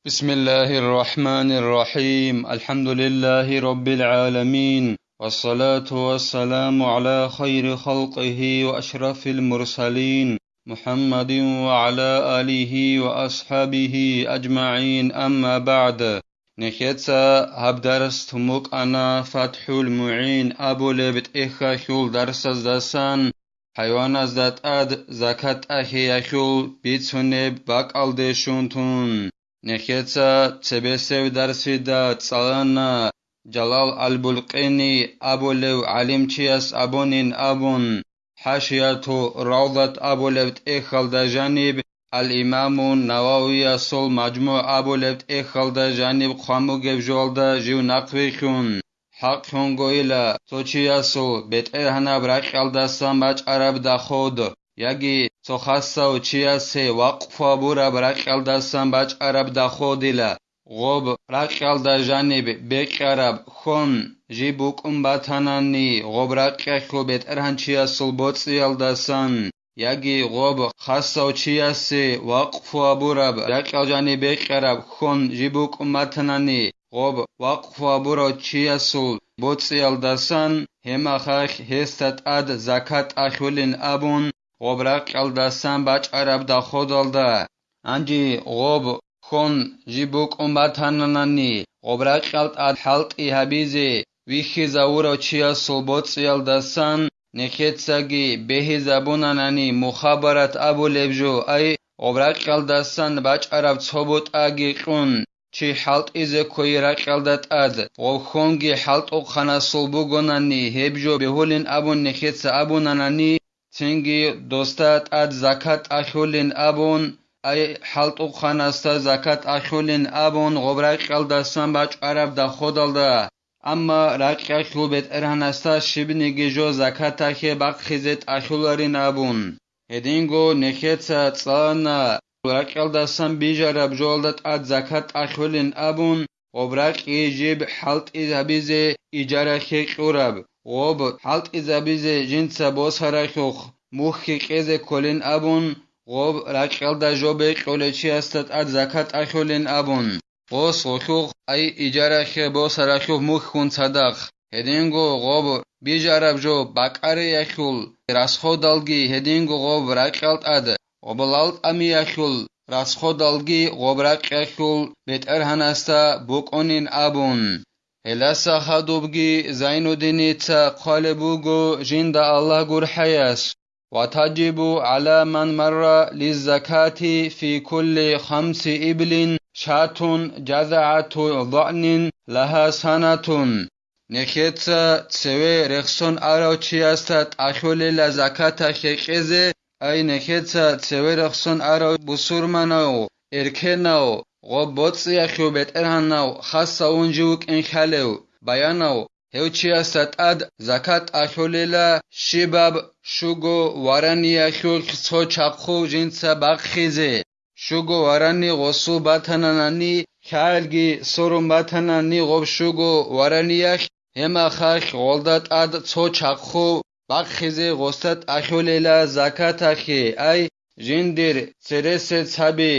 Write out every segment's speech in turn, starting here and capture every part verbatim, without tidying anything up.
بسم الله الرحمن الرحيم. الحمد لله رب العالمين. والصلاة والسلام على خير خلقه وأشرف المرسلين محمد وعلى آله وأصحابه أجمعين. أما بعد. Нехеца гьаб дарс тумукъана ФатхӀул МугӀин абулеб тӀехьалъул дарсаздасан, хӀайваназда тӀад закат тӀахьиялъул бицунеб бакӀалде щун тун. Нехеца цебесев дарсида цӀалана Жалал аль-Булкъини абулев гӀалимчияс абунин абун, ХӀашияту Равдат абулеб тӀехьалда жаниб, ал-Имаму Нававиясул МажмугӀ абулеб тӀехьалда жаниб хъван бугеб жоялда жив нахъвилълъун, хӀакълъунгойила цо чиясул бетӀергьанаб ракьалдасан бачӀараб доход, яги цо хасав чиясе вакъфу гьабураб ракьалдасан бачӀараб доходила. Гъоб ракьалда жаниб бекьараб хьон жиб букӀун батанани, гъоб ракьалъул бетӀергьанчиясул боцӀиялдасан яги гъоб хасав чиясе вакъфу гьабураб ракьал жаниб бекьараб хьон жиб букӀун батанани, гъоб вакъфу гьабурав чиясул боцӀиялдасан, гьеб мехалъ гьесда тӀад закат тӀахьулин абун, гъоб ракьалдасан бачӀараб доходалда. Гьанже гъоб хьон жиб букӀун батананани, гъоб ракьал тӀад хӀалтӀи гьабизе вихьизавурав чиясул боцӀиялдасан нехецаги бегьизабунанани мухабарат абулеб жо, ай, гъоб ракьалдасан бачӀараб цо бутӀаги кьун, чи хӀалтӀизе ккойи ракьалда тӀад, гъоб хьонги хӀалтӀухъанасул бугонани, гьеб жо бегьулин абун нехеца абунанани, цинги досда тӀад закат тӀахьулин абун, ай, хӀалтӀухъанасда закат тӀахьулин абун гъоб ракьалдасан бачӀараб доходалда, амма ракьалъул бетӀергьанасда щибниги жо закаталъе бахъизе тӀахьуларин абун. Гьединго нехеца цӀана ракьалдасан бижараб жоялда тӀад закат тӀахьулин абун, гъоб ракьги жиб хӀалтӀи гьабизе ижарахъе кьураб, гъоб хӀалтӀизабизе жинца босаралъухъ мухьги кьезе кколин абун, гъоб ракьалда жо бекьулев чиясда тӀад закат тӀахьулин абун, гъос гъолъухъ, ай, ижарахъе босаралъухъ мухьгун цадахъ, гьединго гъоб бижараб жо бакӀариялъул расходалги, гьединго гъоб ракьал тӀад гъоб лал тӀамиялъул расходалги гъоб ракьалъул бетӀергьанасда букӀунин абун. Гьелдаса хадубги Зайнуддиница хъвалеб буго жинда Аллагь гурхӀаяс: «Ва таджибу гӀала ман марра лиззакати фи кулли хамси иблин шатун жазагӀату загӀнин лагьа санатун». Нехеца цеве рехсон арав чиясда тӀахьулела закаталъе кьезе, ай, нехеца цеве рехсон арав бусурманав, эркенав, гъоб боцӀиялъул бетӀергьанав хасав унжи вукӀин хьалев, баянав, гьев чиясда тӀад закат тӀахьулела щибаб щуго вараниялъулъ цо чахъу жинца бахъизе. Щуго варани гъосул батананани, хьалги сорун батанани гъоб щуго вараниялъ, гьеб мехалъ гъолда тӀад цо чахъу бахъизе гъосда тӀахьулела закаталъе, ай, жиндир цересел цаби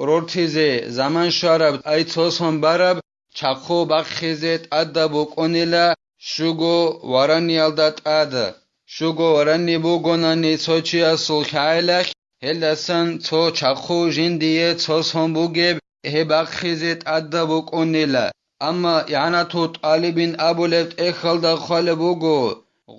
рортизе заман щвараб, ай, цо сон бараб, чахъу бахъизе тӀадаб букӀунила щуго вараниялда тӀад. Щуго варани бугонани цо чиясул хьалалъ, гьелдасан цо чахъу жиндие цо сон бугеб гьеб бахъизе тӀадаб букӀунила. Амма игӀанату тӀалибин абулеб тӀехьалда хъвалеб буго,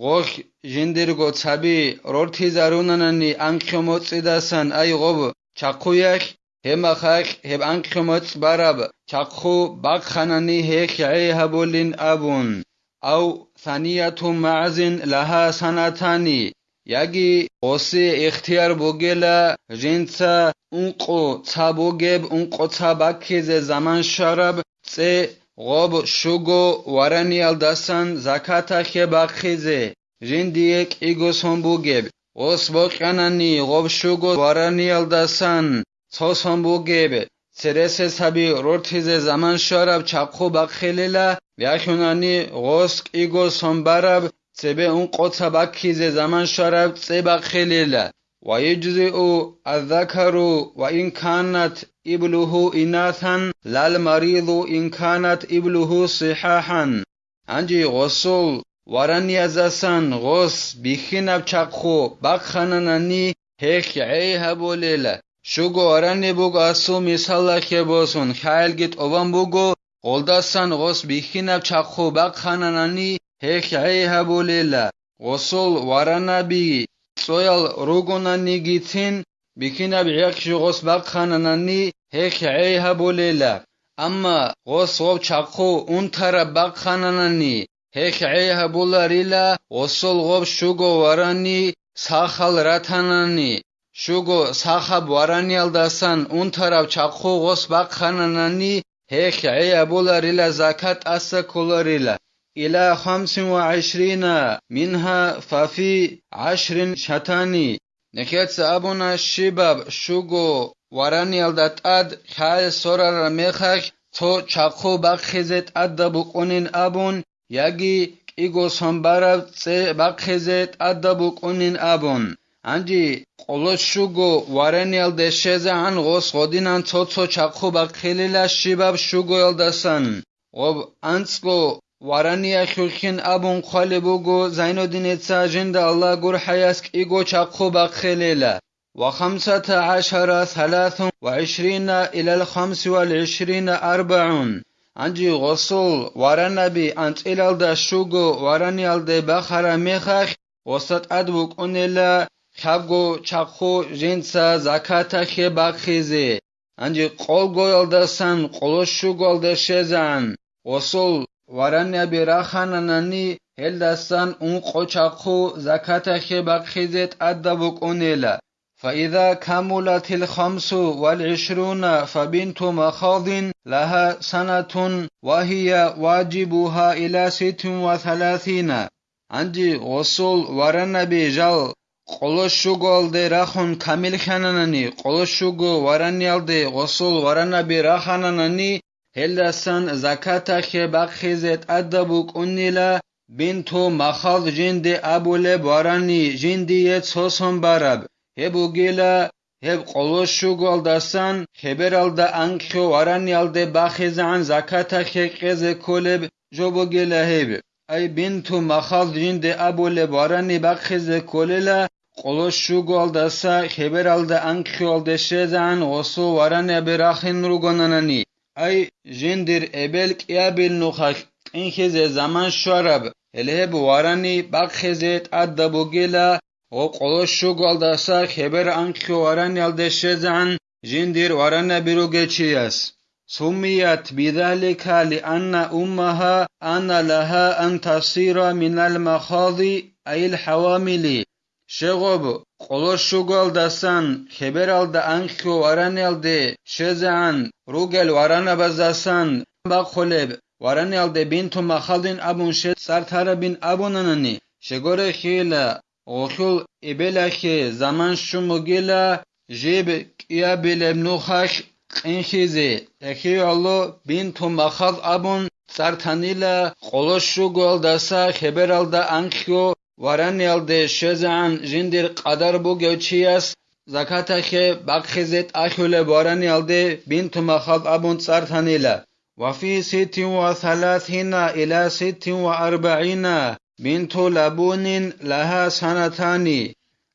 гъолъ жиндирго цаби рортизарунанани анкьго моцӀидасан, ай, гъоб чахъуялъ, гьеб мехалъ гьеб анкьго моцӀ бараб чахъу бахъанани гьелъ гӀей гьабулин абун, ав санияту магӀзин лагьа санатани, яги гъосие ихтияр бугела жинца ункъо ца бугеб, ункъо ца баккизе заман щвараб цӀе гъоб щуго вараниялдасан закаталъе бахъизе, жиндие кӀиго сон бугеб, гъос бокьанани гъоб щуго вараниялдасан цо сон бугеб, цересел цаби рортизе заман щвараб чахъу бахъилила, вялъунани гъос кӀиго сон бараб, цебе ункъо ца баккизе заман щвараб цӀе бахъилила. ويجزئ الذكر وإن كانت إبله إناثا لا المريض إن كانت إبله صحاحا. Гьанже гъосул вараниязасан гъос бихьинаб чахъу бахъананани, гьелъ гӀей гьабулела. Щуго варанеб буго асул мисалалъе босун, хӀаялги тӀубан буго, гъолдасан гъос бихьинаб чахъу бахъананани, гьелъ гӀей гьабулела. Гъосул варанаби цӀоял ругонанигицин, бихьинаб гӀехъ жо гъос бахъананани, гьелъ гӀей гьабулела. Амма гъос гъоб чахъу унтараб бахъананани, гьелъ гӀей гьабуларила, гъосул гъоб щуго варани сахал ратанани. Щуго сахаб вараниялдасан унтараб чахъу гъос бахъананани, гьелъ гӀей гьабуларила, закат тӀаса кколарила. إلى خمس وعشرين منها ففي عشر شاتان. Нехеца абуна, щибаб щуго вараниялда тӀад хӀал сорараб мехалъ цо чахъу бахъизе тӀадаб букӀунин абун, яги кӀиго сон бараб цӀе бахъизе тӀадаб букӀунин абун. Гьанже къоло щуго вараниялде щезегӀан гъос гъодинан цо-цо чахъу бахъилила щибаб щугоялдасан. Гъоб анцӀго вараниялъулъин абун хъвалеб буго Зайнуддиница, жинда Аллагь гурхӀаяс, кӀиго чахъу бахъилила. وخمسة عشر ثلاث وعشرين إلى الخمس والعشرين أربع. Гьанже гъосул варанаби анцӀилалда щуго вараниялде бахараб мехалъ, гъоса тӀад букӀунела лъабго чахъу жинца закаталъе бахъизе. Гьанже къолгоялдасан къоло щуголде щезегӀан, гъосул варанаби рахананани, гьелдасан ункъо чахъу закаталъе бахъизе тӀадаб букӀунела. فإذا كملت الخمس والعشرون فبنت مخاض لها سنة وهي واجبها إلى ست وثلاثين. Гьанже гъосул варанаби жал къоло щуголде рахун камиллъананани, къоло щуго вараниялде гъосул варанаби рахананани, гьелдасан закаталъе бахъизе тӀадаб букӀунила бинту махал жинде абулеб варани, жиндие цо сон бараб. Гьеб бугила, гьеб къоло щуголдасан хебералда анкьго вараниялде бахизегӀан закаталъе кьезе кколеб жо бугила гьеб. Ай бинту махал жинде абулеб варани бахъизе кколела, къоло щуголдаса хебералда анкьгоялде щезегӀан гъосул варанаби рахин ругонанани. Ай жиндир эбел кӀиабил нухалъ кьинхизе заман щвараб, гьеле гьеб варани бахъизе тӀадаб бугила, гъо къоло щуголдаса хебер анкьго вараниялде щезегӀан жиндир варанаби ругел чияс. سميت بذلك لأن أمها آن لها أن تصير من المخاض أي الحوامل. Щегъоб къоло щуголдасан хебералда анкьго вараниялде щезегӀан ругел варанабаздасан бахъулеб вараниялде бинту махалдин абун щец цӀар тарабин абунанани, щегорехъила, гъолъул эбелалъе заман щун бугила, жиб кӀиабилеб нухалъ кьинхизе, эхиялъо бинту махал абун цӀар танила, къоло щуголдаса хебералда анкьго вараниялде щезегӀан жиндир къадар бугев чияс закаталъе бахъизе тӀалъулеб вараниялде бинту махал абун цӀар танила. وفي ست وثلاثين إلى ست وأربعين بنت لبون لها سنتان.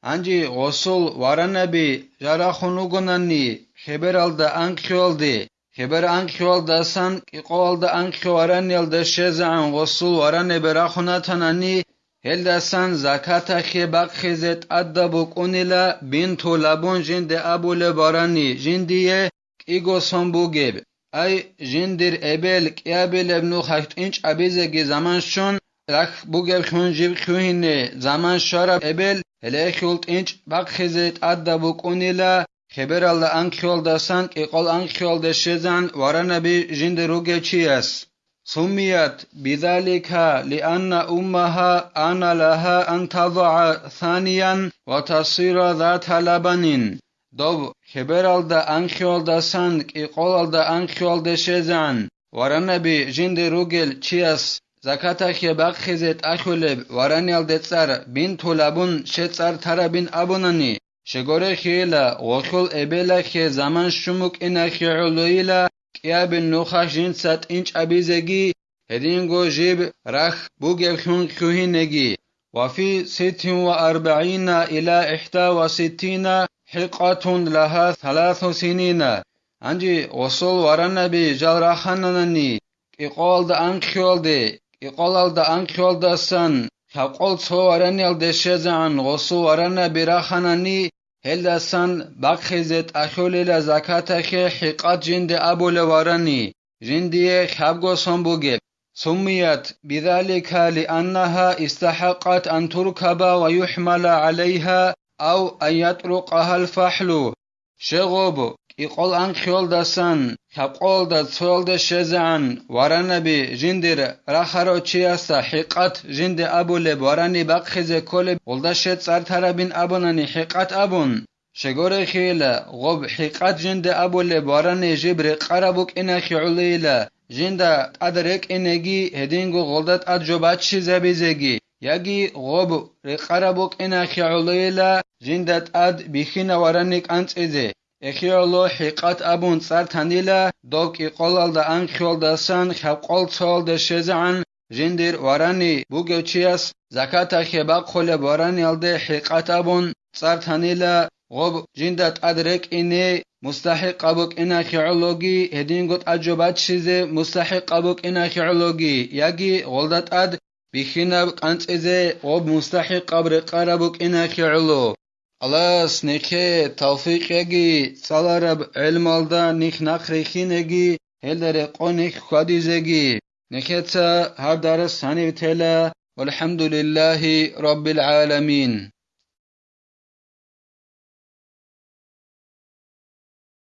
Гьанже гъосул варанаби жал рахун ругонани хебералда анкьгоялде, хебер анкьгоялдасан кӀикъоялда анкьго вараниялде щезегӀан гъосул варанабе рахун ратанани, гьелдасан закаталъе бахъизе тӀадаб букӀунила бинту лабун жинде абулеб варани, жиндие кӀиго сон бугеб. Ай, жиндир эбел кӀиабилеб нухалъ тӀинчӀ абизеги заман щун, рахь бугеблъун жиб лъугьине заман щвараб эбел, гьелехьул тӀинчӀ бахъизе тӀадаб букӀунила, хебералда анкьгоялдасан кӀикъол анкьгоялде щезегӀан варанаби жинде ругев чияс. سميت بذلك لأن أمها آن لها أن تضع ثانيا وتصير ذات لبن. Доб хебералда анкьгоялдасан кӀикъолалда анкьгоялде щезегӀан варанаби жинде ругел чияс закаталъе бахъизе тӀалъулеб вараниялде цӀар бинту лабун щец цӀар тарабин абунани, Щегорехъийила, гъолъул эбелахъе заман щун букӀинахъе гӀолойила, кӀиабил нухалъ жинца тӀинчӀабизеги, гьединго жиб рахь бугеблъун лъугьинеги. وفي ست وأربعين إلى إحدى وستين حقة لها ثلاث سنين. Гьанже гъосул варанаби жал рахананани, кӀикъоялда анкьиялде, кӀикъоялда анкьиялдасан лъабкъол цо вараниялде щвезегӀан гъосул варанаби раханани, гьелдасан бахъизе тӀалъулила закаталъе хӀикъат жинде абулеб варани, жиндие хабго сон бугеб. سميت بذلك لأنها استحقت أن تركب ويحمل عليها أو أن يطرقها الفحل. Щегъуб, кӀикъол анкьиялдасан лъабкъоялда цоялде щвезегӀан варанаби жиндир рахарав чиясда хӀикъат жинде абулеб варани бахъизе кколеб гъолда щвед цӀар тарабин абунани хӀикъат абун, щегорехъийила, гъоб хӀикъат жинде абулеб варани жиб рекъараб букӀинахъе гӀолейила, жинда тӀад рекӀинеги гьединго гъолда тӀад жо баччизабизеги, яги гъоб рекъараб букӀинахъе гӀолейила, жинда тӀад бихьина варани кӀанцӀизе. Эхиялъул хӀикъат абун цӀар танила, доб кӀикъолалда анкьиялдасан лъабкъол цоялде щвезегӀан жиндир варани бугев чияс закатахъе бахъулеб вараниялде хӀикъат абун цӀар танила, гъоб жинда тӀад рекӀине мустахӀикъаб букӀинахъе гӀологи, гьединго тӀад жо баччизе мустахӀикъаб букӀинахъе гӀологи, яги гъолда тӀад бихьинаб кӀанцӀизе гъоб мустахӀикъаб рекъараб букӀинахъе гӀоло. Аллагьас нехъе тавфикъ яги, цӀалараб гӀелмалда нихъ нахъ рихьинеги, гьелда рекъон нихъ хьвадизеги. Нехеца гьаб дарас гьанив тела. ВалхӀамдулиллагьи раббил гӀаламин.